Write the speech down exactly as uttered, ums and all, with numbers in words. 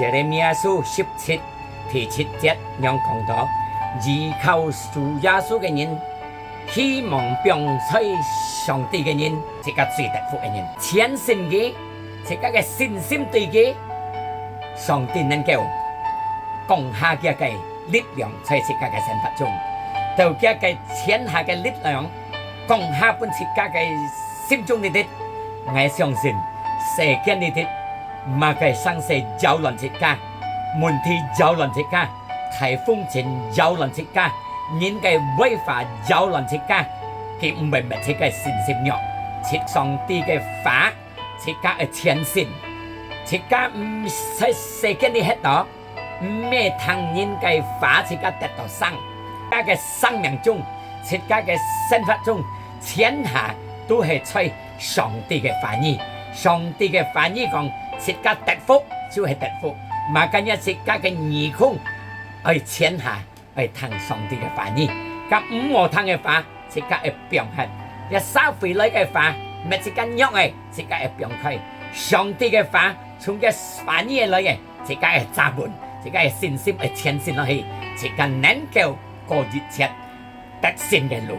耶利米亞書十七第七節仰講到：依靠主耶穌个人，希望放在上帝个人，自家最得福个人。全信佢，自家个信心對佢，上帝能夠降下佢个力量在自家个生活中，到佢个全下个力量降下分自家个心中裡底。𠊎相信，世間裡底，麼个生事擾亂自家，問題擾亂自家，大風陣擾亂自家，人个壞話擾亂自家，佢毋會搣自家信心弱。係上帝个話，自家愛全信。自家毋在世間裡歇到， 毋係聽人个話自家得到生，自家个生命中，自家个生活中，全下都係在上帝个話語。上帝个話語講，自家得福就係得福。嘛，今日自家个耳空愛全下，愛聽上帝个話語。該毋好聽个話， 自家愛放忒。這社會來个話，搣自家弱个，自家愛放開。上帝个話，從佢話語來个，自家愛揸穩，自家个信心愛前進落去，自家能夠過一切得勝个路。